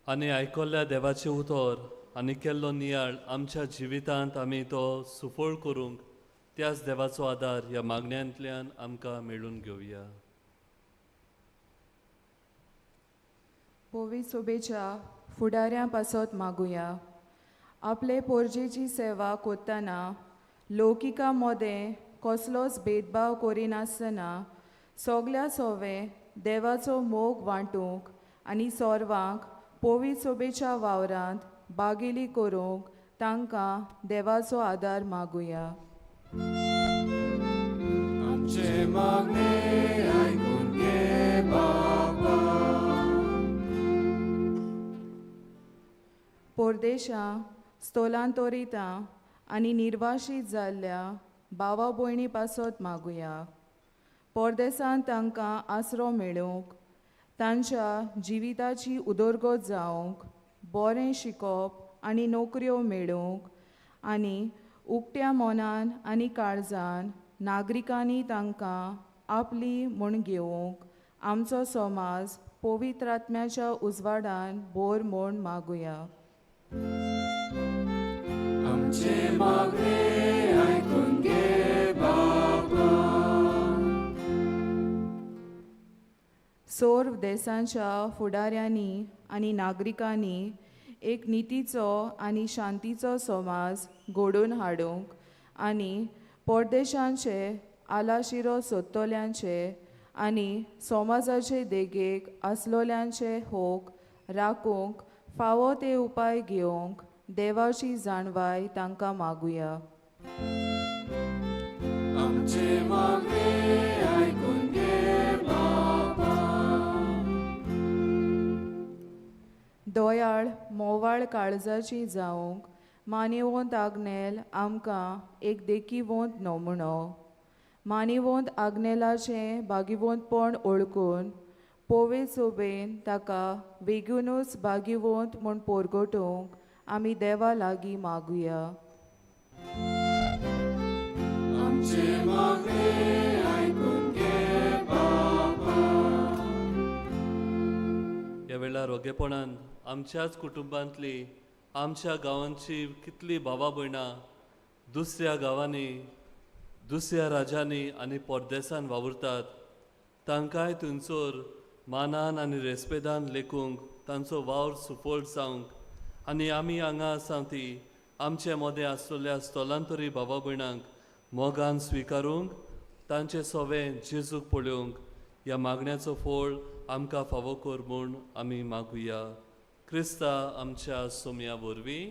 आनी आयकल्ल्या देवाचें उतर आनी केल्लो नियाळ आमच्या जिवितांत आमी तो सुफळ करूंक त्याच देवाचो आदार ह्या मागण्यांतल्यान आमकां मेळून घेवया. पोवी सोबेच्या फुडाऱ्यां पासत मागुया. आपले पोरजेची सेवा करतना लौकिका मोदें कसलोच भेदभाव करिनासतना सगल्या सोवे देवाचो मोग वांटूंक आनी सोर्वांक पोवी सोबेच्या वावरांत बागेली करूंक तांकां देवाचो आदार मागुया. आमचे मागणे आयकून घे बाबा. परदेशां स्थलांतरितां आनी निर्वाशीत जाल्ल्या भावा भयणी पासत मागुया. परदेसांत तांकां आसरो मेळूंक, तांच्या जिविताची उदरगत जावंक, बरें शिकप आनी नोकऱ्यो मेळूंक आनी उकत्या मनान आनी काळजान नागरिकांनी तांकां आपली म्हूण घेवंक आमचो समाज पवित्र आत्म्याच्या उजवाडान बोर म्हूण मागुया. आमचे मागणे आयकून घे बाबा. सर्व देशांच्या फुडाऱ्यांनी आनी नागरिकांनी एक नितीचो आनी शांतीचो समाज घडोवन हाडूंक आनी परदेशांचे आलाशिरो सोदतल्यांचे आनी समाजाचे देगेक आसलोल्यांचे होक राखूंक फावो ते उपाय घेवंक देवाची जाणवाय तांकां मागुया. आमचे मागणे आयकून घे बाबा. दयाळ मोवाळ काळजाची जावंक मानिवंत आग्नेल आमकां एक देखिवंत नमुनो. मानिवंत आग्नेलाचें भागिवंतपण ओळखून पोवे सोबेन ताका बेगीनूच भागिवंत म्हूण पोरगटूंक आमी देवा लागीं मागुया. आमचे मागणे आयकून घे बाबा. ह्या वेळार रोगेपणान आमच्याच कुटुंबांतली आमच्या गांवांची कितली भावा भयणां दुसऱ्या गांवांनी दुसऱ्या राज्यांनी आनी परदेसान वावुरतात तांकांय थंयसर मानान आनी रेस्पेदान लेखूंक तांचो वावर सुफळ जावंक आनी आमी हांगा आसा ती आमचे मदें आसलेल्या स्थलांतरी भावा भयणांक मोगान स्विकारूंक तांचे सोवे जेजूक पळोवंक ह्या मागण्याचो फोळ आमकां फावो कर म्हूण आमी मागुया. क्रिस्ता आमच्या सोम्या वरवीं.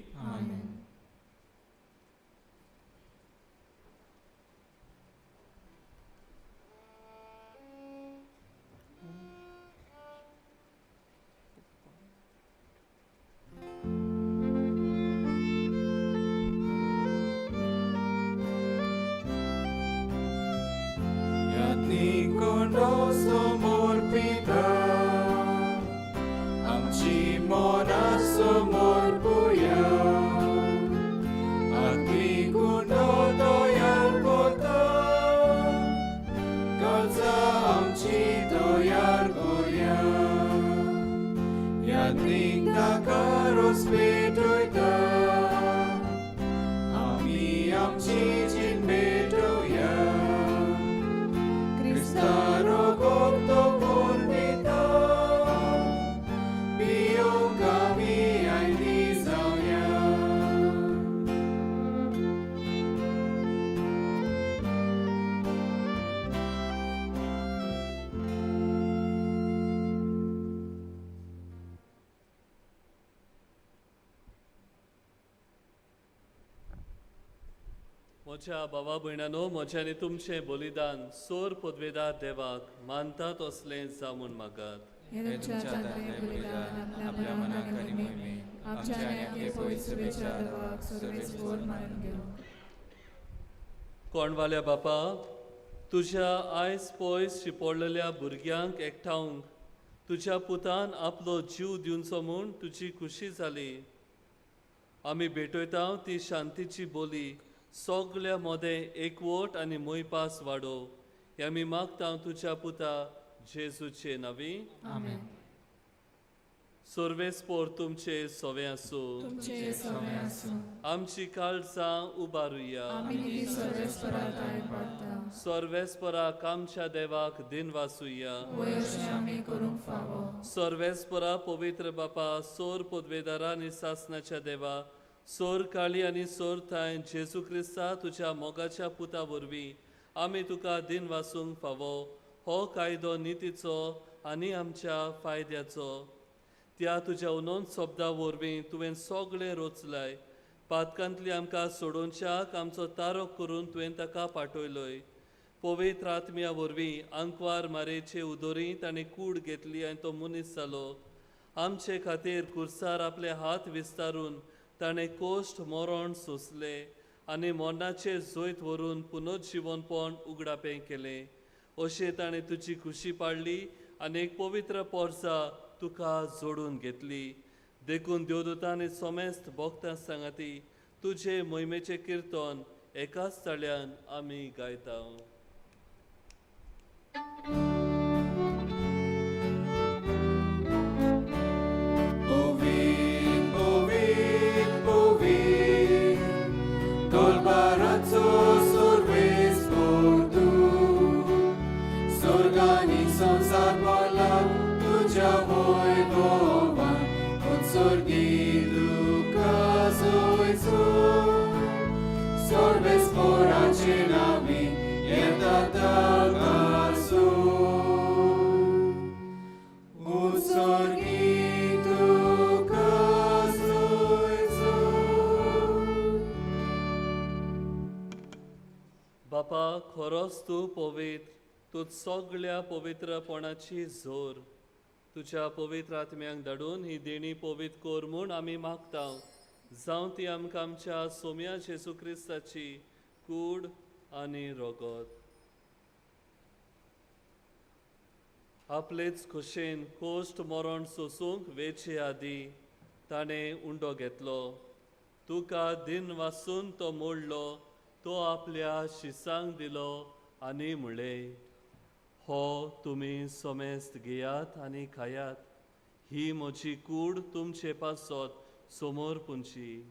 Cristo. म्हज्या भावा भयणानो, म्हज्या आनी तुमचें बलिदान सोर पदवेदार देवाक मानता तसलें जावं म्हूण मागात. हें तुमच्या हातांतलें बलिदान आपल्या मनाक आनी मोहिमेक आमच्या आनी आपले पवित्र सभेच्या देवाक सर्वेस्पर मानून घेवं. कोणवाल्या बापा, तुज्या आयस पयस शिपोडलेल्या भुरग्यांक एकठावंक तुज्या पुतान आपलो जीव दिवचो म्हूण तुजी खुशी जाली. आमी भेटयता ती शांतीची बोली सगल्या मदें एकवट आनी मोयपास वाडोव हे आमी मागता तुज्या पुता जेजूचे नांवी. आमेन. सर्वेस्पोर तुमचे सवे आसूं. तुमचे सवे आसूं. आमची काळजां उबारुया. आमी ती सर्वेस्परा ताय पाडता. सर्वेस्पराक आमच्या देवाक दिन वासुया. वय अशें आमी करूंक फावो. सर्वेस्परा पवित्र बापा, सोर पदवेदारा आनी सासनाच्या देवा, सोर काळी आनी सोर थांय जेजू क्रिस्ता तुज्या मोगाच्या पुता वरवीं आमी तुका दिन वासूंक फावो. हो कायदो नितीचो आनी आमच्या फायद्याचो. त्या तुज्या उनोन शब्दा वरवीं तुवें सगळें रोचलाय. पातकांतली आमकां सोडोवच्याक आमचो तारोक करून तुवें ताका पाठयलोय. पवित्र आत्म्या वरवीं आंकवार मारेचे उदोरी ताणें कूड घेतली आनी तो मनीस जालो. आमचे खातीर कुर्सार आपले हात विस्तारून ताणें कोश्ट मरण सोंसलें आनी मरणाचेर जैत व्हरून पुनर्जिवनपण उगडापें केलें. अशें ताणें तुजी खुशी पाडली आनी एक पवित्र पोरसा तुका जोडून घेतली. देखून देवदूतांनी समेस्त भक्तां सांगाती तुजे मोहिमेचें किर्तन एकाच ताळ्यान आमी गायता. बापा, खरोच तूं पवित्र, तूं सगळ्या पवित्रपणाची जोर. तुज्या पवित्र आत्म्यांक धाडून ही देणी पवित्र कर म्हूण आमी मागता. जावं ती आमकां आमच्या सोम्या जेजू क्रिस्ताची कूड आनी रगत. आपलेच खोशेन कोश्ट मरण सोसूंक वेचे आदीं ताणें उंडो घेतलो. तुका दिन वासून तो मोडलो, तो आपल्या शिसांक दिलो आनी म्हणलें, हो तुमी समेस्त घेयात आनी खायात, ही म्हजी कूड तुमचे पासत समोर पुंची.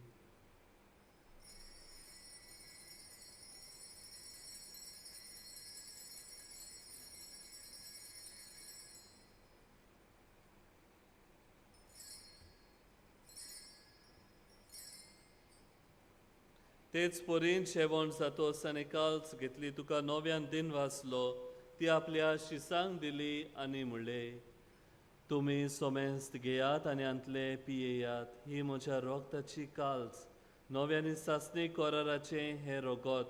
तेच परीन जेवण जातोस आनी काल्च घेतली, तुका नव्यान दिन वाचलो, ती आपल्या शिसांक दिली आनी म्हणलें, तुमी समेस्त घेयात आनी आंतले पियेयात, ही म्हज्या रोगताची काल्च, नव्यानी सासणी कराराचें हें रगत,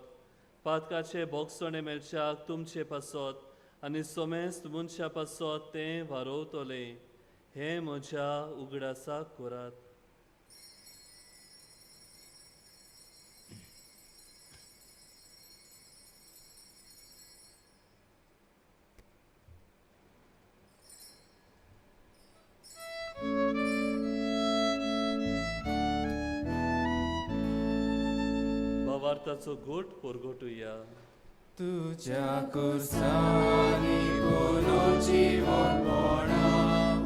पातकाचें भोगसणें मेळच्याक तुमचे पासत आनी समेस्त मनशा पासत तें वारोवतलें. हें म्हज्या उगडासाक करात. भावार्थाचो घोट परगटुया. तुज्या कुर्सांनी पुनर्जीवनपणा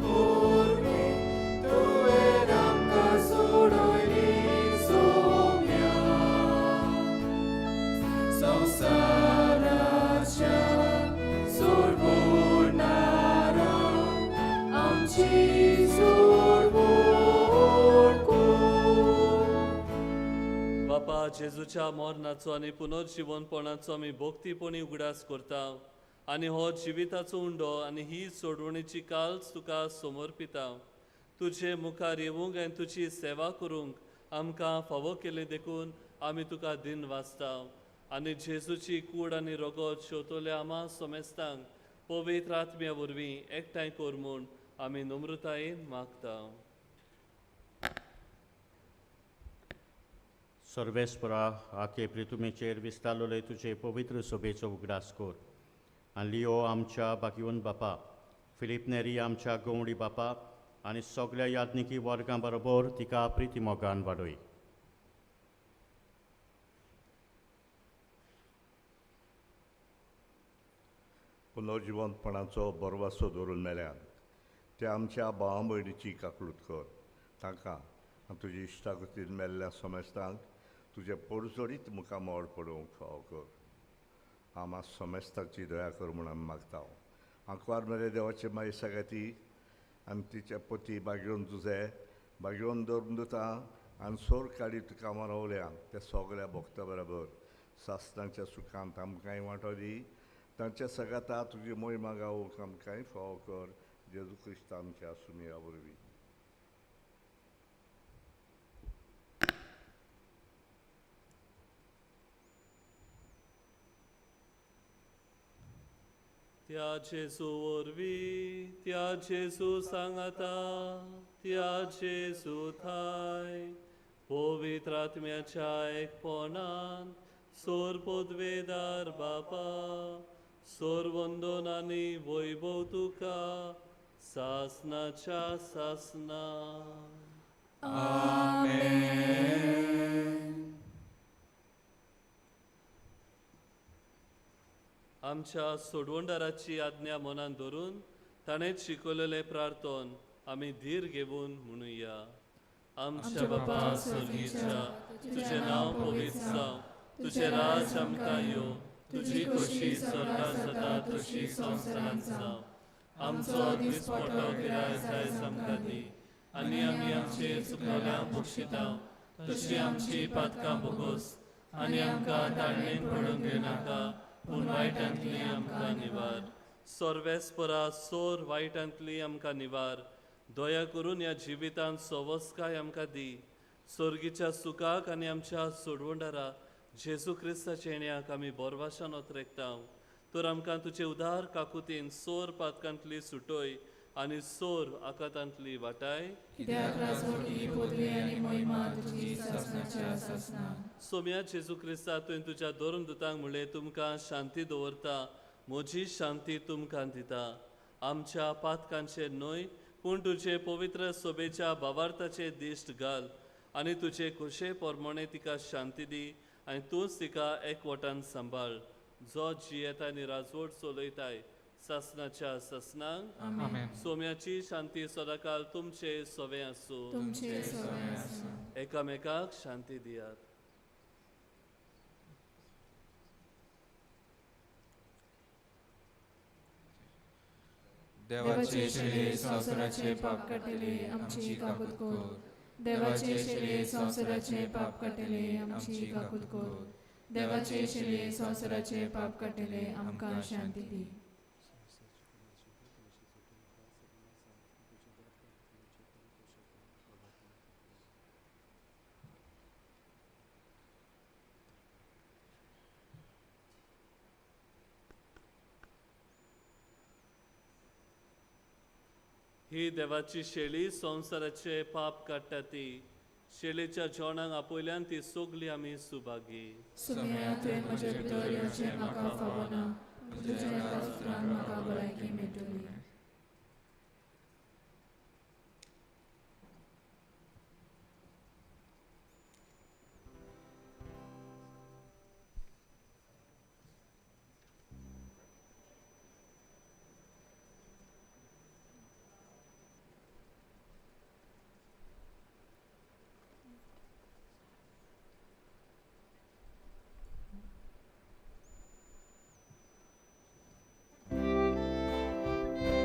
वरवीं तुवें आमकां सोडयली सोम्या. संवसाराच्या सोडवणारा आमची सोडवण कर. बापा, जेजूच्या मरणाचो आनी पुनर्जिवनपणाचो आमी भक्तीपणी उगडास करता आनी हो जिविताचो उंडो आनी ही सोडवणीची काल्च तुका समर्पिता. तुजे मुखार येवंक आनी तुजी सेवा करूंक आमकां फावो केली देखून आमी तुका दिन वाचता. आनी जेजूची कूड आनी रगत शेवतल्या आमा सोमेस्तांक पवित्र आत्म्या वरवीं एकठांय कर म्हूण आमी नम्रतायेन मागता. सर्वेस्परा आके प्रितुमेचेर विस्तारलोले तुजे पवित्र सभेचो उगडास कर आनी लियो आमच्या बागयोन बापा, फिलीप नेरी आमच्या गवंडी बापा आनी सगळ्या याज्ञिकी वर्गां बरोबर तिका प्रिती मोगान वाडय. पुनर्जिवंतपणाचो बरवासो दवरून मेल्यान त्या आमच्या भावा भयणीची काकळूत कर. तांकां आनी तुजी इश्टागतीन मेल्ल्या समेस्तांक तुजें पोरजोडीत मुखामळ पळोवंक फावो कर. आमा समेस्ताची दया कर म्हूण आमी मागता. आंकवार मेरे देवाचे माई सगाती आनी तिचे पती बागेवन तुजे बागेवन धरून दिता आनी सोर काडी तुका मनवल्या त्या सगळ्या भक्ता बरोबर सासणाच्या सुखांत आमकांय वांटो दी. तांच्या सगाता तुजी मोहिमा गावूंक आमकांय फावो कर. जेजू क्रिस्त आमच्या सुमिया वरवीं. त्या जेजू वरवीं, त्या जेजू सांगाता, त्या जेजू थाय पवित्र आत्म्याच्या एकपणान सोर पदवेदार बापा, सोर वंदन आनी वैभव तुका सासनाच्या सासना. आमेन. आमच्या सोडवणदाराची आज्ञा मनान धरून ताणें शिकवलेलें प्रार्थन आमी धीर घेवन म्हणुया. आमच्या बापा स्वर्गीच्या, तुजें नांव पवित्र जावं, तुजें राज आमकां येवं, तुजी खोशी स्वर्गांत जाता तशी संवसारांत जावं. आमचो दिसपटो गिरायक आयज आमकां दी आनी आमी आमचे चुकलेल्यांक बक्षिता तशी आमची पातकां भोगोस आनी आमकां ताळणेन पडूंक घेवनाका, पूण वायटांतली आमकां निवार. सर्वेस्परा सोर वायटांतली आमकां निवार. दया करून ह्या जिवितांत सवस्काय आमकां दी. स्वर्गीच्या सुखाक आनी आमच्या सोडवणदारा जेजू क्रिस्ताच्या येण्याक आमी बोरवाशान ओतरेकता. तर आमकां तुजे उदार काकुतीन सोर पातकांतली सुटोय आनी सोर आकातांतली वाटाय. सोम्या जेजू क्रिस्ता, तुवें तुज्या धर्म दुतांक म्हणलें, तुमकां शांती दवरता, म्हजी शांती तुमकां दिता. आमच्या पातकांचेर न्हय पूण तुजे पवित्र सभेच्या भावार्थाचे दिश्ट घाल आनी तुजे खोशे प्रमाणे तिका शांती दी आनी तूंच तिका एकवटान सांबाळ, जो जियेता आनी राजवट चलयताय सासनाच्या सासनाक. आमेन. सोम्याची शांती सदाकाल तुमचे सवे आसूं. एकामेकाक शांती दियात. देवाचे शेळे संवसाराचे पाप काडटले आमची काकूत कर. देवाचे शेळे संवसाराचे पाप काडटले आमची काकूत कर. देवाचे शेळे संवसाराचे पाप काडटले आमकां शांती दी. ही देवाची शेळी संवसाराचे पाप काडटा ती शेळीच्या जेवणाक आपयल्यान ती सगली आमी सुभागी. सोम्या, तुवें म्हजे भितर येवचें म्हाका फावना, तुज्या एका उतरान म्हाका भलायकी मेळटली. Amen.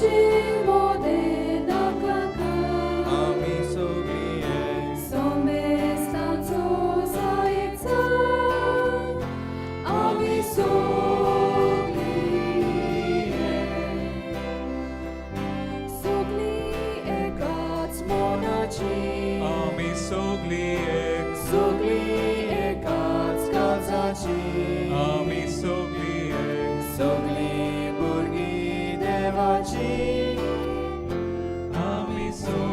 आमचे मोदें नाका आमी सगळीं एक सोमेस्तांचो सायब जाय आमी सगळीं एक सगळीं एकाच मनाची आमी सगळीं एक सगळीं एकाच काळजाची आमी सगळीं एक सगळीं भुरगीं देवाची आमी सगळीं एक.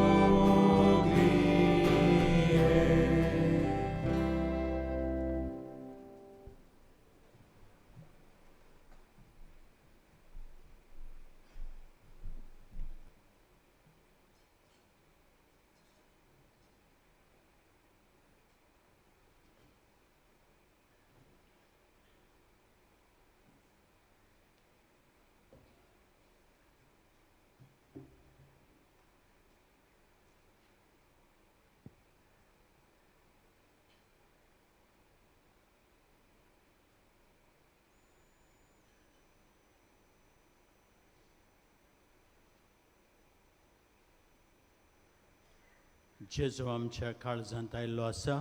जेजू आमच्या काळजांत आयिल्लो आसा.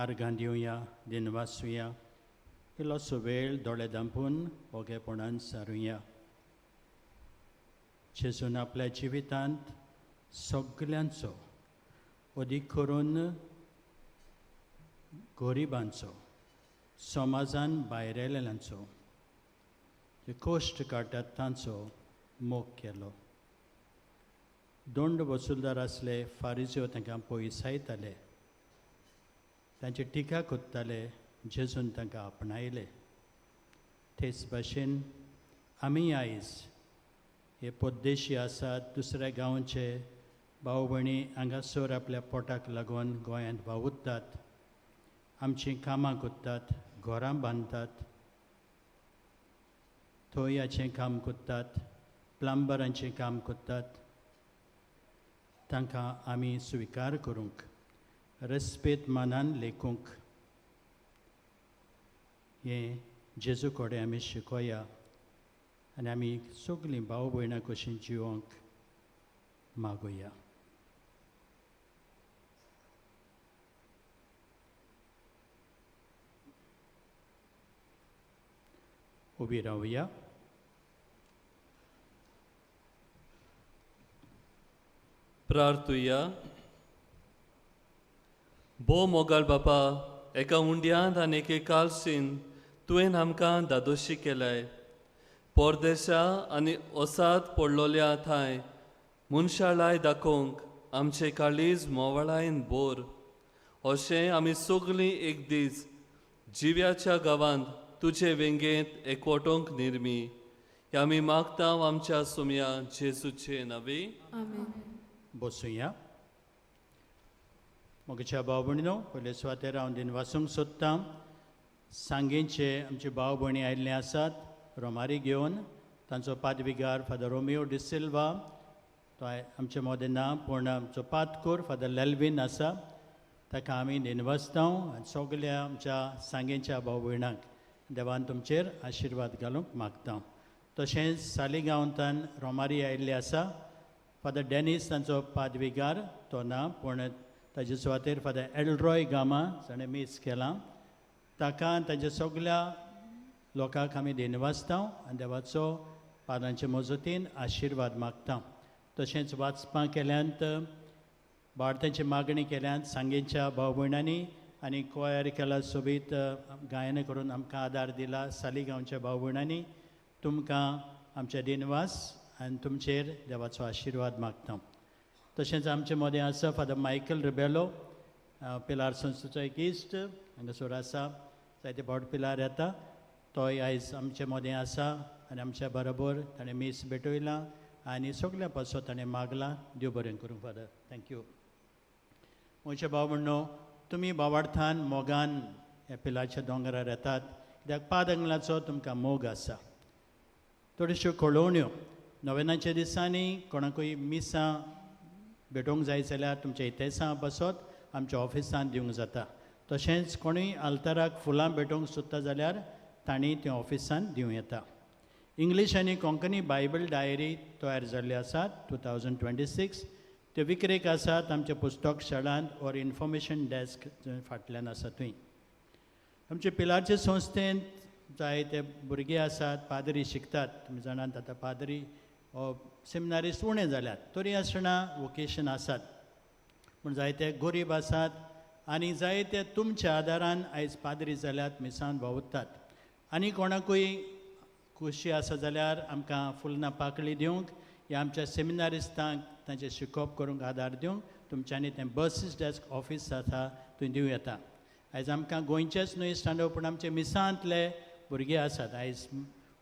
आर्गां दिवया, दिनवासुया, इल्लोसो वेळ दोळे धांपून ओगेपणान सारुया. जेजून आपल्या जिवितांत सगल्यांचो, अदीक करून गरिबांचो, समाजान भायर आयिल्ल्यांचो, जे कश्ट काडटात तांचो मोग केलो. दोंड वसुलदार आसले फारिज्यो तांकां पयसायताले, तांची टिका करताले. जेजून तांकां आपणायले. तेच भाशेन आमी आयज हे परदेशी आसात, दुसऱ्या गांवचे भाव भयणी हांगासर आपल्या पोटाक लागून गोंयांत वावुरतात, आमचीं कामां करतात, घरां बांदतात, थोयाचें काम करतात, प्लंबरांचें काम करतात. तांकां आमी स्विकार करूंक, रेस्पेद मानान लेखूंक हें जेजू कडेन आमी शिकोया आनी आमी सगळीं भाव भयणां कशीं जिवोंक मागोया. उबी रावया. प्रार्थुया. भोव मोगाळ बापा, एका उंड्यांत आनी एके कालसीन तुवें आमकां दादोशी केलाय. परदेशा आनी ओसाद पडलोल्या थांय मनशाळाय दाखोवंक आमचे काळीज मोवाळायन बोर अशें आमी सगळीं एक दीस जिव्याच्या गांवांत तुजे वेंगेंत एकवटोंक निर्मी. हे आमी मागता आमच्या सुमया जेजूचे नवी. आमेन. बसुया. म्हज्या भाव भयणीनो, पयले सुवातेर हांव दिनवासूंक सोदतां. सांगेंचे आमचे भाव भयणी आयिल्ले आसात रोमारी घेवन. तांचो पादविगार फादर रोमियो डिसिल्वा तो आमचे मोदें ना, पूण आमचो पादकूर फादर लेल्वीन आसा, ताका आमी दिनवासता. आनी सगल्या आमच्या सांगेंच्या भाव भयणांक देवान तुमचेर आशिर्वाद घालूंक मागता. तशेंच सालिगांवांतल्यान रोमारी आयिल्ले आसा फादर डॅनीस, तांचो पादविगार तो ना, पूण ताजे सुवातेर फादर एल्ड्रॉय गामा जाणें मीस केलां, ताका आनी ताच्या सगल्या लोकांक आमी दिनवासता आनी देवाचो पादांचे मजतीन आशिर्वाद मागता. तशेंच वाचपां केल्यांत, भारतांची मागणी केल्यात सांगेच्या भाव भयणांनी आनी कोयर केला, सोबीत गायन करून आमकां आदार दिला सालिगांवच्या भाव भयणांनी. तुमकां आमचे दिनवास आनी तुमचेर देवाचो आशिर्वाद मागता. तशेंच आमचे मदें आसा फादर मायकल रिबेलो, पिलार संस्थेचो एक इश्ट हांगासर आसा, जायते फावट पिलार येता, तोय आयज आमचे मदें आसा आनी आमच्या बरोबर ताणें मीस भेटयलां आनी सगल्या पासो ताणें मागलां. देव बरें करूं फादर, thank you. म्हज्या भाव म्हणो, तुमी भावार्थान मोगान ह्या पिलाच्या दोंगरार येतात, कित्याक पादंगलाचो तुमकां मोग आसा. थोड्योश्यो कळोवण्यो, नोवेनाच्या दिसांनी कोणाकूय मिसां भेटोवंक जाय जाल्यार तुमच्या इतेसां बसत आमच्या ऑफिसांत दिवंक जाता. तशेंच कोणूय आल्ताराक फुलां भेटोवंक सोदता जाल्यार तांणी तें ऑफिसांत दिवं येता. इंग्लीश आनी कोंकणी बायबल डायरी तयार जाल्ली आसात 2026. त्यो विक्रेक आसात आमच्या पुस्तक शाळांत ऑर इन्फॉर्मेशन डेस्क फाटल्यान आसा थंय. आमचे पिलारचे संस्थेंत जायते भुरगे आसात, पाद्री शिकतात. तुमी जाणात आतां पाद्री सेमिनारिस्ट उणें जाल्यात, तरी आसतना वोकेशन आसात, पूण जायते गरीब आसात आनी जायते तुमच्या आदारान आयज पाद्री जाल्यात, मिसान वावुरतात. आनी कोणाकूय खुशी आसा जाल्यार आमकां फुलना पाकळी दिवंक या आमच्या सेमिनारिस्तांक तांचें शिकोवप करूंक आदार दिवंक तुमच्यांनी तें बसीस डेस्क ऑफीस आसा थंय दिवं येता. आयज आमकां गोंयचेच न्हय स्टँड पूण आमचे मिसांतले भुरगे आसात. आयज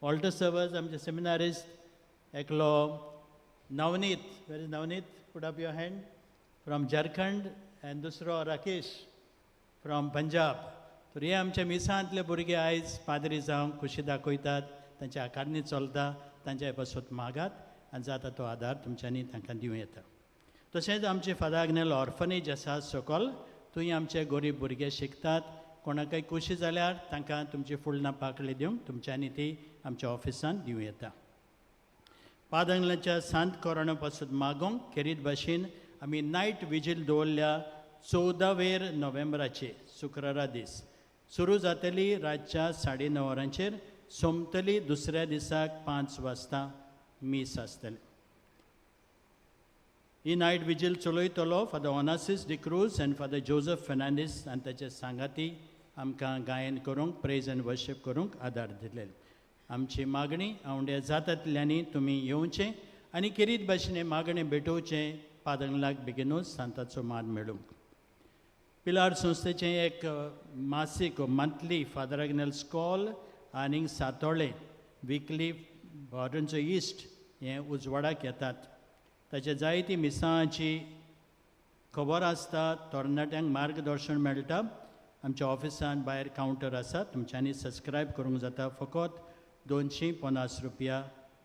ऑल्टर सर्वस आमचे सेमिनारिस्ट एकलो Navneet, where is Navneet, put up your hand, from Jharkhand, आनी दुसरो राकेश फ्रॉम पंजाब. तर हे आमच्या मिसांतले भुरगे आयज पाद्री जावंक खुशी दाखयतात, तांच्या आकारणी चलता, तांच्या पासत मागात आनी जाता तो आदार तुमच्यांनी तांकां दिवं येता. तशेंच आमचे फादर आग्नेल ऑर्फनेज आसा सकल, थंय आमचे गरीब भुरगे शिकतात. कोणाकय खुशी जाल्यार तांकां तुमची फुलना पाकळी दिवंक तुमच्यांनी ती आमच्या ऑफिसान दिवं येता. पादंगलाच्या सांत कोरोना पासून मागोवंक खेरीत भाशेन आमी नायट विजील दवरल्या 14 नोव्हेंबराचे शुक्रारा दीस सुरू जातली रातच्या 9:30 वरांचेर, सोंपतली दुसऱ्या दिसाक 5 वाजता मीस आसतलें. ही नायट विजील चलयतलो फादर ओनासीस डिक्रूज आनी फादर जोजफ फेर्नांडीस आनी ताचे सांगाती आमकां गायन करूंक, प्रेज आनी वर्शीप करूंक आदार दिले. आमची मागणी आवंड्या जातातल्यांनी तुमी येवचें आनी खेरीत भाशेन मागणें भेटोवचें पादंगलाक बेगिनूच सांताचो मान मेळूंक. पिलार संस्थेचें एक मासीक मंथली फादर आग्नेल्स कॉल आनी सातोळें विकली बॉर्डनचो इस्ट हें उजवाडाक येतात. ताचे जायती मिसांची खबर आसता, तरणाट्यांक मार्गदर्शन मेळटा. आमच्या ऑफिसान भायर कावंटर आसा, तुमच्यांनी सबस्क्रायब करूंक जाता. फकत 250 रुपया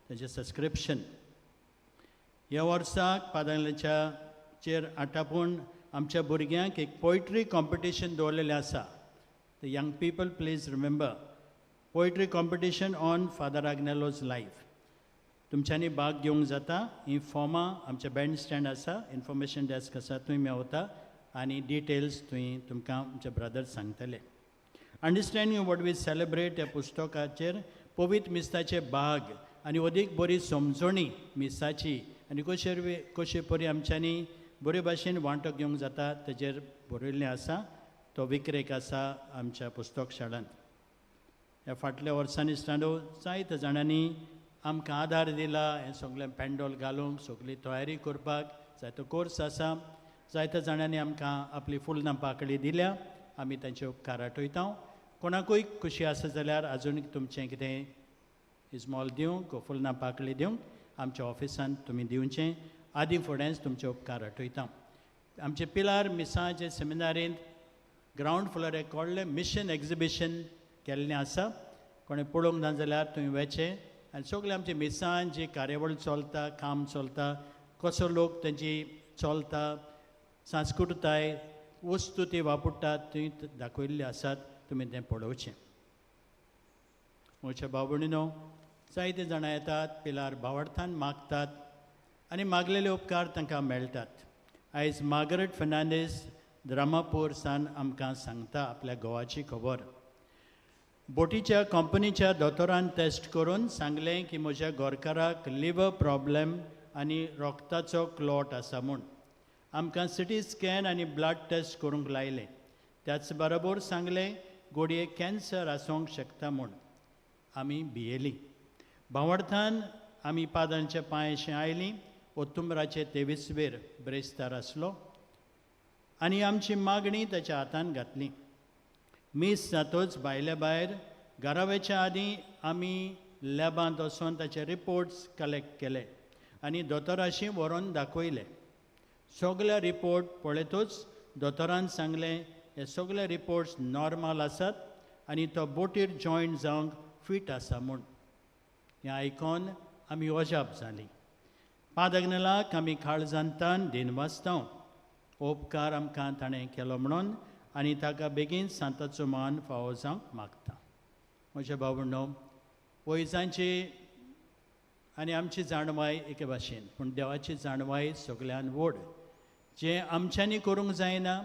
ताचें सबस्क्रिप्शन. ह्या वर्साक पादंगलाच्या चेर आटापून आमच्या भुरग्यांक एक पोयट्री कॉम्पिटिशन दवरलेलें आसा. The young people please remember, poetry competition on Father Agnello's life. तुमच्यांनी भाग घेवंक जाता. ही फॉर्मां आमच्या बँड स्टँड आसा, इन्फॉर्मेशन डेस्क आसा, थंय मेवता आनी डिटेल्स थंय तुमकां आमचे ब्रदर्स सांगतले. अंडरस्टँडींग what we celebrate ह्या पुस्तकाचेर पवित्र मिसाचे भाग आनी अदीक बरी समजणी मिसाची आनी कशे परी आमच्यांनी बरे भाशेन वांटो घेवंक जाता तेजेर बरयल्लें आसा. तो विक्रेक आसा आमच्या पुस्तक शाळांत. ह्या फाटल्या वर्सांनी स्टँडो जायत्या जाणांनी आमकां आदार दिला. हें सगळें पेंडोल घालूंक, सगळी तयारी करपाक जायतो कोर्स आसा. जायत्या जाणांनी आमकां आपली फुलना पाकळी दिल्या, आमी तांचे उपकार आठयता. कोणाकूय खुशी आसा जाल्यार आजून तुमचें कितें इजमॉल दिवंक, फुलना पाकळी दिवंक आमच्या ऑफिसान तुमी दिवचें. आदी फुडेंच तुमचे उपकार आठयता. आमचे पिलार मिसाचे सेमिनारींत ग्रावंड फ्लोर एक व्हडलें मिशन एग्जिबिशन केल्लें आसा. कोणें पळोवंक ना जाल्यार तुमी वचें आनी सगळें आमचे मिसान जी कार्यावळ चलता, काम चलता, कसो लोक तेंची चलता, सांस्कृताय वस्तू ती वापरतात थंय दाखयल्ली आसात, तुमी तें पळोवचें. म्हज्या भाव भयणीनो, जायते जाणां येतात पिलार भावार्थान मागतात आनी मागलेले उपकार तांकां मेळटात. आयज मार्गरेट फेर्नांडीस द्रामापूर सान आमकां सांगता आपल्या घोवाची खबर. बोटीच्या कंपनीच्या दोतोरान टेस्ट करून सांगलें की म्हज्या गोरकाराक लिवर प्रॉब्लेम आनी रोगताचो क्लॉट आसा म्हूण. आमकां सिटी स्कॅन आनी ब्लड टेस्ट करूंक लायलें. त्याच बरोबर सांगलें गोडये कॅन्सर आसूंक शकता म्हूण. आमी भियेलीं. भावार्थान आमी पादांच्या पांयशें आयलीं. ओतुंबराचे 23वेर ब्रेस्तार आसलो आनी आमची मागणी ताच्या हातान घातली. मीस जातच भायल्या भायर घरा वचच्या आदीं आमी लॅबांत वचून ताचे रिपोर्ट्स कलेक्ट केले आनी दोतोराशी व्हरोन दाखयले. सगळे रिपोर्ट पळयतच दोतोरान सांगलें हे सगळे रिपोर्ट्स नॉर्मल आसात आनी तो बोटीर जॉयंट जावंक फिट आसा म्हूण. हें आयकोन आमी अजाप जालीं. पादग्नलाक आमी काळजांतान दिनवासता, उपकार आमकां ताणें केलो म्हणून आनी ताका बेगीन सांताचो मान फावो जावंक मागता. म्हज्या भावंडो, वैजांची आनी आमची जाणवाय एके भाशेन, पूण देवाची जाणवाय सगल्यान व्हड. जें आमच्यांनी करूंक जायना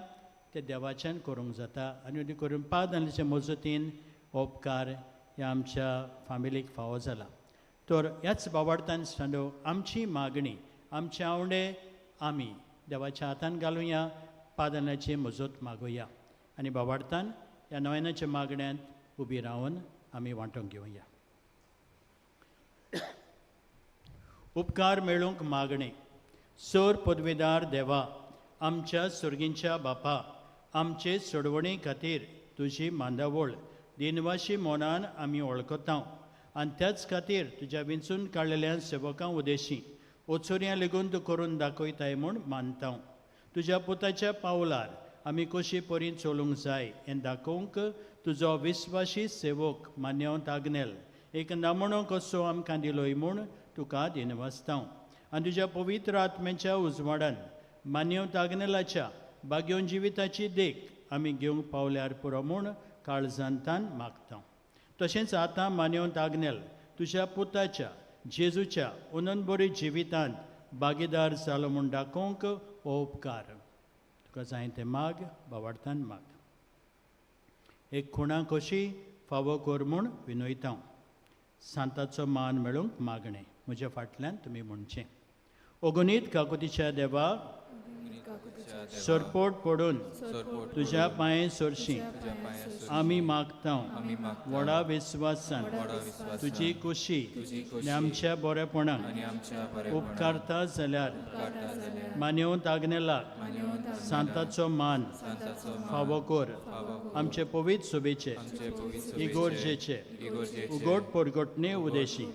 तें देवाच्यान करूंक जाता आनी ते करून पादनाचे मजतीन हो उपकार ह्या आमच्या फामिलीक फावो जाला. तर ह्याच बाबार्थान स्टँडो आमची मागणी, आमचे आवडे आमी देवाच्या हातान घालुया, पादनाची मजत मागुया आनी बाबार्थान ह्या नव्यानाच्या मागण्यांत उबी रावन आमी वांटूंक घेवया. उपकार मेळूंक मागणें. सर पदवेदार देवा, आमच्या सर्गींच्या बापा, आमचे सोडवणे खातीर तुजी मांदावळ दिनवाशी मनान आमी वळखता आनी त्याच खातीर तुज्या विंचून काडलेल्या सेवकां उदेशी ओचोरयां लेगून तूं करून दाखयताय म्हूण मानता. तुज्या पुताच्या पावलार आमी कशी परी चलूंक जाय हें दाखोवंक तुजो विस्वाशी सेवक मान्यवंत आग्नेल एक नमुनो कसो आमकां दिलोय म्हूण तुका दिनवासता. आनी तुज्या पवित्र आत्म्याच्या उजवाडान मान्यवंत आग्नेलाच्या बागेवन जिविताची देख आमी घेवंक पावल्यार पुरो म्हूण काळजांतान मागता. तशेंच आतां मान्यवंत आग्नेल तुज्या पुताच्या जेजूच्या अनंतबरी जिवितांत भागीदार जालो म्हूण दाखोवंक हो उपकार तुका जाय तें माग, बावार्थान माग. एक खुणा कशी फावो कर म्हूण विनयता. सांताचो मान मेळूंक मागणें. म्हज्या फाटल्यान तुमी म्हणचें. अगणीत काकुतीच्या देवा, सरपोट पडून तुज्या पांये सरशी आमी मागता. व्हडा विस्वासान तुजी कुशी आनी आमच्या बरेपणाक उपकारता जाल्यार मान्यवंत आग्नेलाक सांताचो मान फावो कर. आमचे पवित्र सोबेचे इगोर्जेचे उगोट परगटणे उदेशी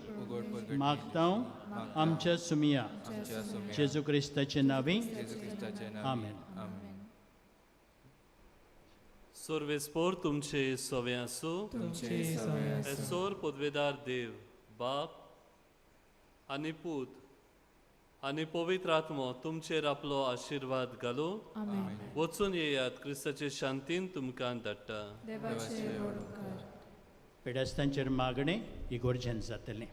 मागता आमच्या सुमिया जेजू क्रिस्ताचे नांवी. आमेन. सर्वेस्पोर तुमचे सवे आसूं. सोर पदवेदार देव बाप आनी पूत आनी पवित्र आत्मो तुमचेर आपलो आशिर्वाद घालूं. वचून येयात, क्रिस्ताचे शांतीन तुमकां धाडटा. पिडेस्तांचेर मागणें इगोर्जेन जातलें.